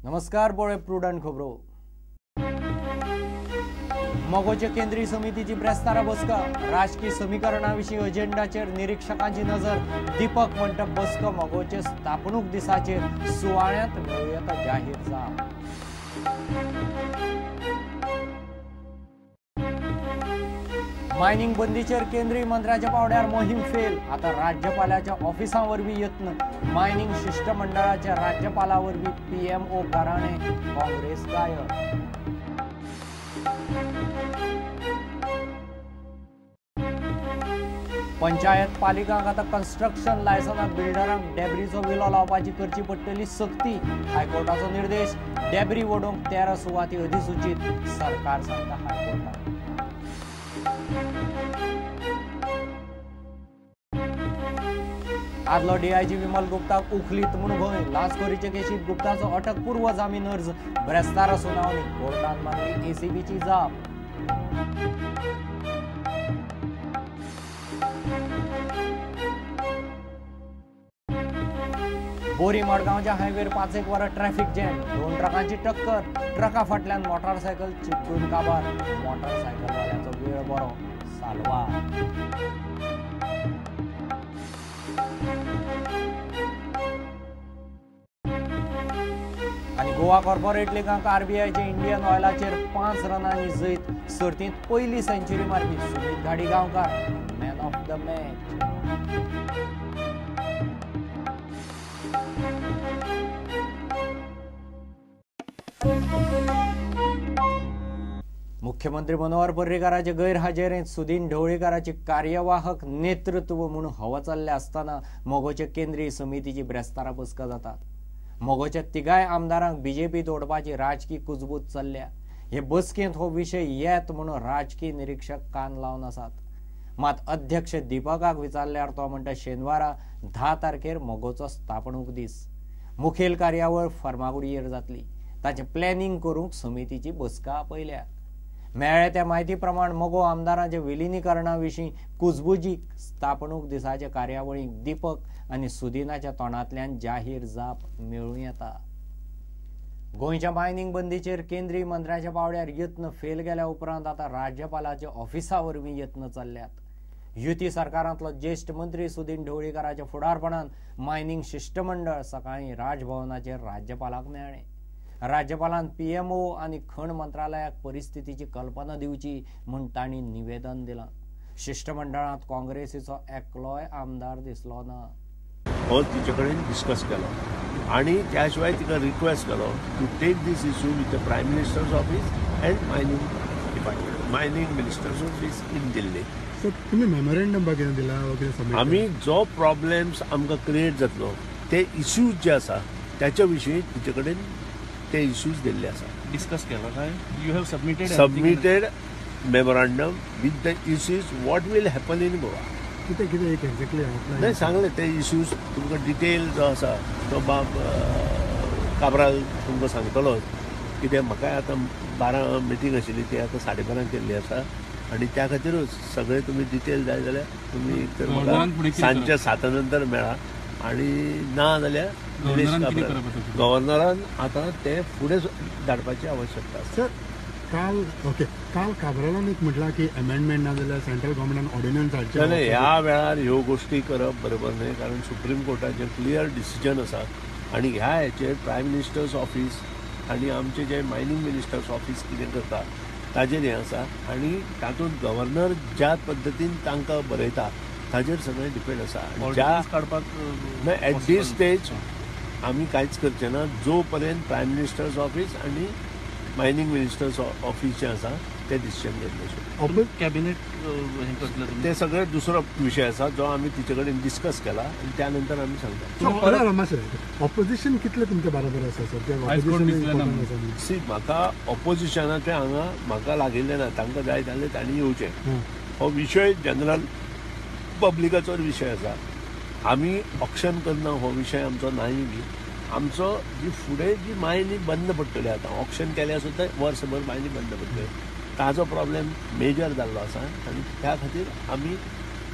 नमस्कार, बोळे प्रुडंट खबरो. मगोचे केंद्रीय समितीची ब्रेस्तारा बसका. राजकीय समीकरणा विशीं अजेंडाचेर निरीक्षकांची नजर. दीपक म्हणटा बसका मगोचे स्थापणूक दिसाचेर सुवाळ्यांत मेळूं येता जाहीर जाप. मायनिंग बंदीचेर केंद्रीय मंत्र्याच्या पावड्यार मोहीम फेल. आता राज्यपालाच्या ऑफिसा वरवीं यत्न. मायनिंग शिष्टमंडळाच्या राज्यपाला वरवीं पीएमओ गाराणे काँग्रेस गायब. पंचायत पालिकांक आता कन्स्ट्रक्शन लायसनाक बिल्डरांक डेब्रीचो विलो लावपाची करची पडटली सक्ती. हायकोर्टाचो निर्देश. डेब्री वडोवंक 13 सुवाती अधिसूचीत. सरकार सांगता हायकोर्टाक. आदलो डीआयजी विमल गुप्ताक उखलीत म्हूण भंय. लाचखोरीचे केशीत गुप्ताचो अटकपूर्व जामीन अर्ज ब्रेस्तारा सुनावणी. कोर्टान मागली एसीबीची जाप. बोरी मडगांवच्या हायवेर 5 वरां ट्रॅफिक जॅम. 2 ट्रकांची टक्कर. ट्रका फाटल्यान मोटारसायकल चिपटून काबार. मोटारसायकलवाल्याचो वेळ बरो साल्वार. आनी गोवा कॉर्पोरेट लिगांक आरबीआयचे इंडियन ऑयलाचेर 5 रनांनी जैत. सर्तींत पयली सेंच्युरी मारपी Sumit Ghadigaonkar man of the match. मुख्यमंत्री मनोहर पर्रीकाराचे गैरहाजेरेंत सुदीन ढवळीकाराचे कार्यवाहक नेतृत्व म्हूण हवा चल्ले आसतना मगोचे केंद्रीय समितीची ब्रेस्तारा बसका जातात. मगोच्या तिगाय आमदारांक बीजेपी तोडपाची राजकी कुजबूज चल्ल्या. हे बसकेंत हो विशय येत म्हणून राजकी निरीक्षक कान लावन आसात. मात अध्यक्ष दीपकाक विचारल्यार तो म्हणटा शेनवारा 10 तारखेर मगोचो स्थापणूक दीस. मुखेल कार्यावळ फर्मागुडयेर जातली. ताचें प्लॅनिंग करूंक समितीची बसका आपयल्या. मेळ्ळे त्या म्हायती प्रमाण मगो आमदारांच्या विलिनीकरणा विशीं कुजबुजीक स्थापणूक दिसाच्या कार्यावळीक दीपक आनी सुदिनाच्या तोंडांतल्यान जाहीर जाप मेळूं येता. गोंयच्या मायनिंग बंदीचेर केंद्रीय मंत्र्याच्या पावड्यार यत्न फेल गेल्या उपरांत आतां राज्यपालाच्या ऑफिसा वरवीं यत्न चल्ल्यात. युती सरकारांतलो ज्येश्ठ मंत्री सुदीन ढवळीकाराच्या फुडारपणान मायनिंग शिष्टमंडळ सकाळीं राजभवनाचेर राज्यपालाक मेळ्ळें. राज्यपालान पीएमओ आनी खण मंत्रालयाक परिस्थितीची कल्पना दिवची म्हूण तांणी निवेदन दिलां. शिष्टमंडळांत काँग्रेसीचो एकलोय आमदार दिसलो ना. हो तिचे कडेन डिस्कस केलो आनी त्या शिवाय तिका रिक्वेस्ट केलो to take this issue with the prime minister's office and mining department, mining minister's office in Delhi. तुमी मेमोरेंडम कितें दिला? आमी जो प्रॉब्लेम्स आमकां क्रिएट जातलो ते इश्यूज जे आसा त्याच्या विशीं तिचे कडेन ते इश्यूज दिल्ले आसा. डिस्कस केला काय? You have submitted memorandum with the issues what will happen in Goa. कितें कितें एक एक्झॅक्टली नाही सांगले ते इश्यूज तुमकां डिटेल जो आसा तो बाब काब्राल तुमकां सांगतलो. कित्याक म्हाका आतां 12 मिटींग आशिल्ली ती आतां 12:30 केल्ली आसा आनी त्या खातीरूच सगळे तुमी डिटेल जाय जाल्यार तुमी एक तर म्हाका सांजच्या 7 नंतर मेळा आनी ना जाल्यार गव्हर्नरान आतां ते फुडें धाडपाची आवश्यकता आसा. सर काल ओके काल काब्रालान एक म्हटलां की अमेंडमेंट ना जाल्यार सेंट्रल गव्हर्मेंटान ऑर्डिनन्स हाडचें. नाही, ह्या वेळार ह्यो गोश्टी करप बरोबर न्हय, कारण सुप्रीम कोर्टाचें क्लियर डिसिजन आसा आनी ह्या हेचेर प्रायम मिनिस्टर्स ऑफिस आनी आमचे जे मायनिंग मिनिस्टर्स ऑफिस कितें करता ताजेर हें आसा आनी तातूंत गव्हर्नर ज्या पद्दतीन तांकां बरयता ताजेर सगळें डिपेंड आसा. ज्या काडपाक एट दीस स्टेज आमी कांयच करचें ना जो पर्यंत प्रायम मिनिस्टर्स ऑफिस आनी मायनिंग मिनिस्टर्स ऑफिस जें आसा ते डिसिजन घेतले. कॅबिनेट हें करतले ते सगळे दुसरो विशय आसा जो आमी तिचे कडेन डिस्कस केला आनी त्या नंतर आमी सांगता. ऑपोजिशन कितले तुमच्या बरोबर आसा सर? सी, म्हाका ऑपोजिशनाचें हांगा म्हाका लागिल्लें ना. तांकां जाय जाल्यार तांणी येवचें. हो विशय जनरल पब्लिकाचो विशय आसा. आमी ऑक्शन करना हो विशय आमचो नाय बी. आमचो जी फुडें जी मायनी बंद पडटली आतां ऑक्शन केल्यार सुद्दां वर्सभर मायनी बंद पडटली ताजो प्रॉब्लेम मेजर जाल्लो आसा आनी त्या खातीर आमी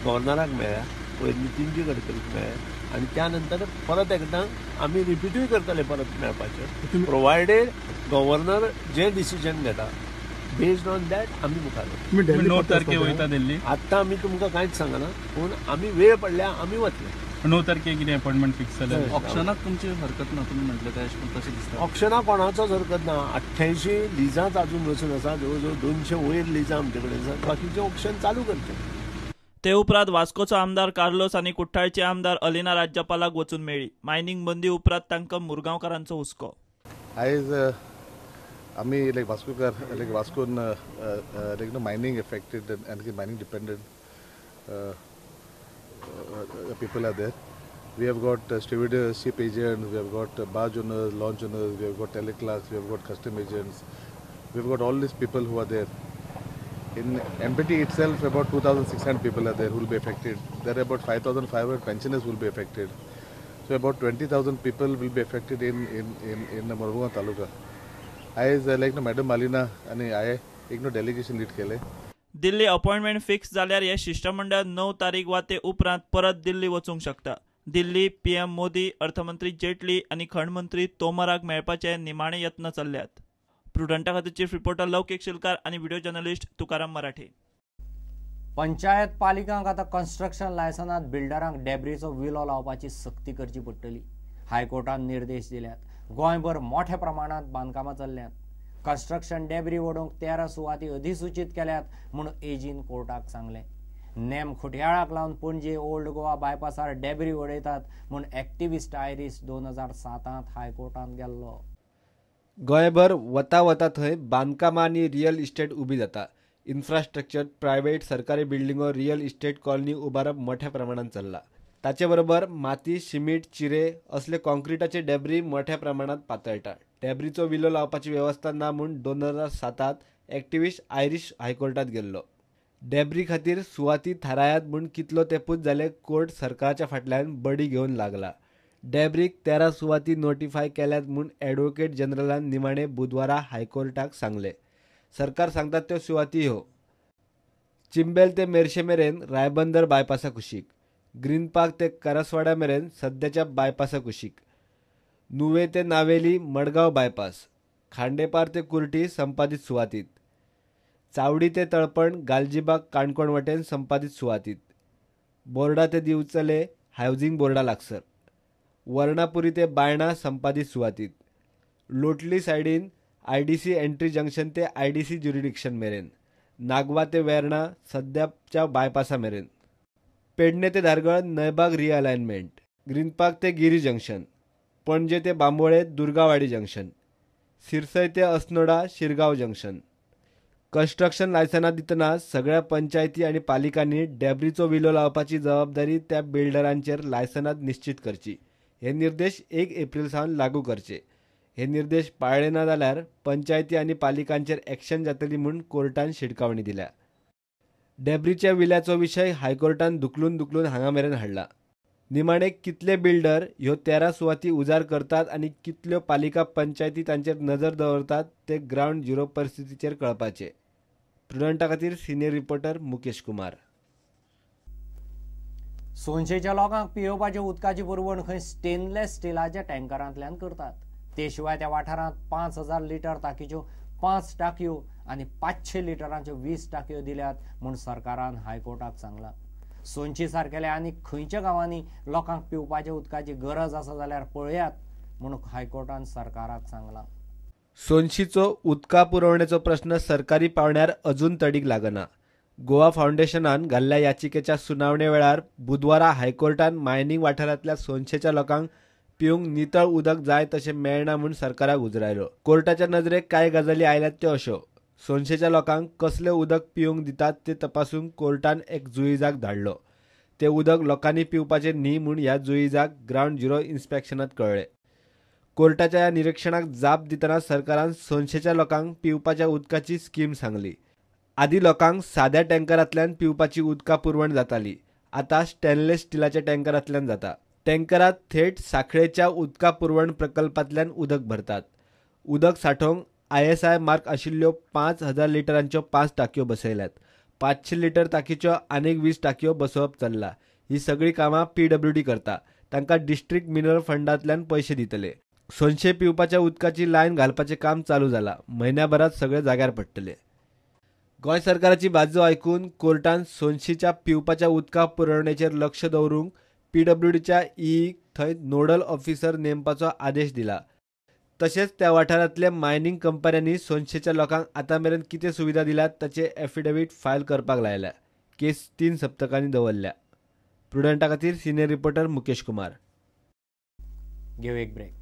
गव्हर्नराक मेळ्ळ्या, पयर नितीनजी गडकरीक मेळ्ळे आनी त्या नंतर परत एकदां आमी रिपीटूय करतले परत मेळपाचें, प्रोवायडेड गव्हर्नर जे डिसिजन घेता बेस्ड ऑन that आमी मुखार वतले. 9 तारखे वयता दिल्ली. आतां आमी तुमकां कांयच सांगना, पूण आमी वेळ पडल्या आमी वतले. 9 तारखे कितें अपॉइंटमेंट फिक्स जालें? ऑक्शनाक तुमची हरकत ना, तुमी म्हटलें तें तशें दिसता. ऑक्शनाक कोणाचोच हरकत ना. 88 लिजांच अजून बसून आसा, जवळ जवळ 200 वयर लिजां आमचे कडेन आसा. बाकीचें ऑक्शन चालू करचें. ते उपरांत वास्कोचो आमदार कार्लोस आनी कुठ्ठाळचे आमदार अलिना राज्यपालाक वचून मेळ्ळी. मायनिंग बंदी उपरांत तांकां मुरगांवकारांचो हुस्को. आयज आमी लायक वास्कोकार लायक वास्कोन लायक नो मायनिंग एफेक्टेड आनी mining dependent people are there. We have got stevedores, ship agents, we have got barge owners, launch owners, we have got teleclerks, we have got custom agents, we have got all these people who are there. In MPT itself, about 2,600 people are there who will be affected. There are about 5,500 pensioners who will be affected. So about 20,000 people will be affected in the Mormugao taluka. I like no Madam Malina and I एक no delegation lead केले. दिल्ली appointment fix जाल्यार हे शिष्टमंडळ 9 तारीख वा ते उपरांत परत दिल्ली वचूंक शकता. दिल्ली पीएम मोदी, अर्थमंत्री जेटली आनी खण मंत्री तोमराक मेळपाचे निमाणे यत्न चल्ल्यात. प्रुडंटा खातीर चीफ रिपोर्टर लौकिक शिलकार आनी व्हिडिओ जर्नलिस्ट तुकाराम मराठे. पंचायत पालिकांक आतां कन्स्ट्रक्शन लायसनांत बिल्डरांक डेब्रीचो विलो लावपाची सक्ती करची पडटली. हायकोर्टान निर्देश दिल्यात. गोंयभर मोठ्या प्रमाणांत बांदकामां चल्ल्यात. कन्स्ट्रक्शन डेब्री वडोवंक 13 सुवाती अधिसूचीत केल्यात म्हूण एजीन कोर्टाक सांगलें. नेम खुटयाळाक लावन पणजे ओल्ड गोवा बायपासार डेब्री वडयतात म्हूण एक्टिविस्ट आयरीस 2007 हायकोर्टांत गेल्लो. गोंयभर वता वता थंय बांदकामां आनी रियल इस्टेट उबी जाता. इन्फ्रास्ट्रक्चर, प्रायव्हेट, सरकारी बिल्डिंगो, रियल इस्टेट कॉलनी उबारप मोठ्या प्रमाणात चल्ला. ताचे बरोबर माती, सिमेंट, चिरे असले कॉन्क्रिटाचे डेब्री मोठ्या प्रमाणात पातळटा. डेब्रीचो विलो लावपाची वेवस्था ना म्हूण 2007 एक्टिविस्ट आयरीश हायकोर्टात गेल्लो. डेब्री खातीर सुवाती थारायात म्हूण कितलो तेपूच जाले कोर्ट सरकाराच्या फाटल्यान बडी घेवन लागला. डेब्रीक 13 सुवाती नोटिफाय केल्यात म्हूण ॲडव्होकेट जनरलान निमाणे बुधवारा हायकोर्टाक सांगले. सरकार सांगतात त्यो सुवाती ह्यो: चिंबेल ते मेरशे मेरेन रायबंदर बायपासा कुशीक, ग्रीन पार्क ते करसवाड्या मेरेन सद्याच्या बायपासा कुशीक, नुवे ते नावेली मडगांव बायपास, खांडेपार ते कुर्टी संपादीत सुवातीत, चावडी ते तळपण गालजीबाग काणकोण वटेन संपादीत सुवातीत, बोर्डा ते दिवचले हावजिंग बोर्डा लागसर, वर्णापुरी ते बायणा संपादीत सुवातीत, लोटली सायडीन IDC entry junction ते IDC jurisdiction मेरेन, नागवा ते वेर्णा सद्याच्या बायपासा मेरेन, पेडणे ते धारगळ नयबाग रिअलायनमेंट, ग्रीन पार्क ते गिरी जंक्शन, पणजे ते बांबोळे दुर्गावाडी जंक्शन, सिरसय ते अस्नोडा शिरगांव जंक्शन. कन्स्ट्रक्शन लायसनां दितना सगळ्या पंचायती आनी पालिकांनी डेब्रीचो विलो लावपाची जबाबदारी त्या बिल्डरांचेर लायसनांत निश्चित करची. हे निर्देश 1 एप्रिल सावन लागू करचे. हे निर्देश पाळ्ळे ना जाल्यार पंचायती आनी पालिकांचेर एक्शन जातली म्हूण कोर्टान शिटकावणी दिल्या. डेब्रीच्या विल्याचो विशय हायकोर्टान धुकलून धुकलून हांगा मेरेन हाडला. निमाणे कितले बिल्डर ह्यो 13 सुवाती उजार करतात आनी कितल्यो पालिका पंचायती तांचेर नजर दवरतात ते ग्रावंड झिरो परिस्थितीचेर कळपाचे. प्रुडंटा खातीर सिनियर रिपोर्टर मुकेश कुमार. सोनशेच्या लोकांक पियेवपाच्या उदकाची पुरवण खंय स्टेनलेस स्टिलाच्या टँकरांतल्यान करतात. ते शिवाय त्या वाठारांत 5000 लिटर ताकीच्यो 5 टाकयो आनी 500 लिटरांच्यो 20 टाकयो दिल्यात म्हूण सरकारान हायकोर्टाक सांगलां. सोनशी सारकेल्या आनी खंयच्या गांवांनी लोकांक पिवपाच्या उदकाची गरज आसा जाल्यार पळयात म्हूण हायकोर्टान सरकाराक सांगलां. सोनशीचो उदका पुरवणेचो प्रश्न सरकारी पावंड्यार अजून तडीक लागना. गोवा फावंडेशनान घाल्ल्या याचिकेच्या सुनावणे वेळार बुधवारा हायकोर्टान मायनिंग वाठारांतल्या सोनशेच्या लोकांक पिवंक नितळ उदक जाय तशें मेळना म्हूण सरकाराक उजरायलो. कोर्टाच्या नजरेक कांय गजाली आयल्यात त्यो अश्यो: सोनशेच्या लोकांक कसलें उदक पिवंक दितात तें तपासूंक कोर्टान एक जुईजाक धाडलो. तें उदक लोकांनी पिवपाचें न्ही म्हूण ह्या जुईजाक ग्रावंड झिरो इन्स्पेक्शनांत कळ्ळें. कोर्टाच्या ह्या निरिक्षणाक जाप दितना सरकारान सोनशेच्या लोकांक पिवपाच्या उदकाची स्कीम सांगली. आदी लोकांक साद्या टँकरांतल्यान पिवपाची उदका पुरवण जाताली, आतां स्टेनलेस स्टिलाच्या टँकरांतल्यान जाता. टँकरांत थेट साखळेच्या उदका पुरवण प्रकल्पांतल्यान उदक भरतात. उदक सांठोवंक ISI mark आशिल्ल्यो 5000 लिटरांच्यो 5 टाकयो बसयल्यात. 500 लिटर ताकीच्यो आनीक 20 टाकयो बसोवप चल्ला. ही सगळीं कामां PWD करता. तांकां डिस्ट्रिक्ट मिनरल फंडांतल्यान पयशे दितले. सोनशे पिवपाच्या उदकाची लायन घालपाचें काम चालू जाला. म्हयन्याभरात सगळे जाग्यार पडटले. गोंय सरकाराची बाजू आयकून कोर्टान सोनशीच्या पिवपाच्या उदका पुरवणेचेर लक्ष दवरूंक पीडब्ल्यूडीच्या ईईक थंय नोडल ऑफिसर नेमपाचो आदेश दिला. तशेंच त्या वाठारांतल्या मायनिंग कंपन्यांनी सोनशेच्या लोकांक आतां मेरेन कितें सुविधा दिल्यात ताचे एफिडेवीट फायल करपाक लायल्या. केस 3 सप्तकांनी दवरल्या. प्रुडंटा खातीर सिनियर रिपोर्टर मुकेश कुमार. घेऊ एक ब्रेक.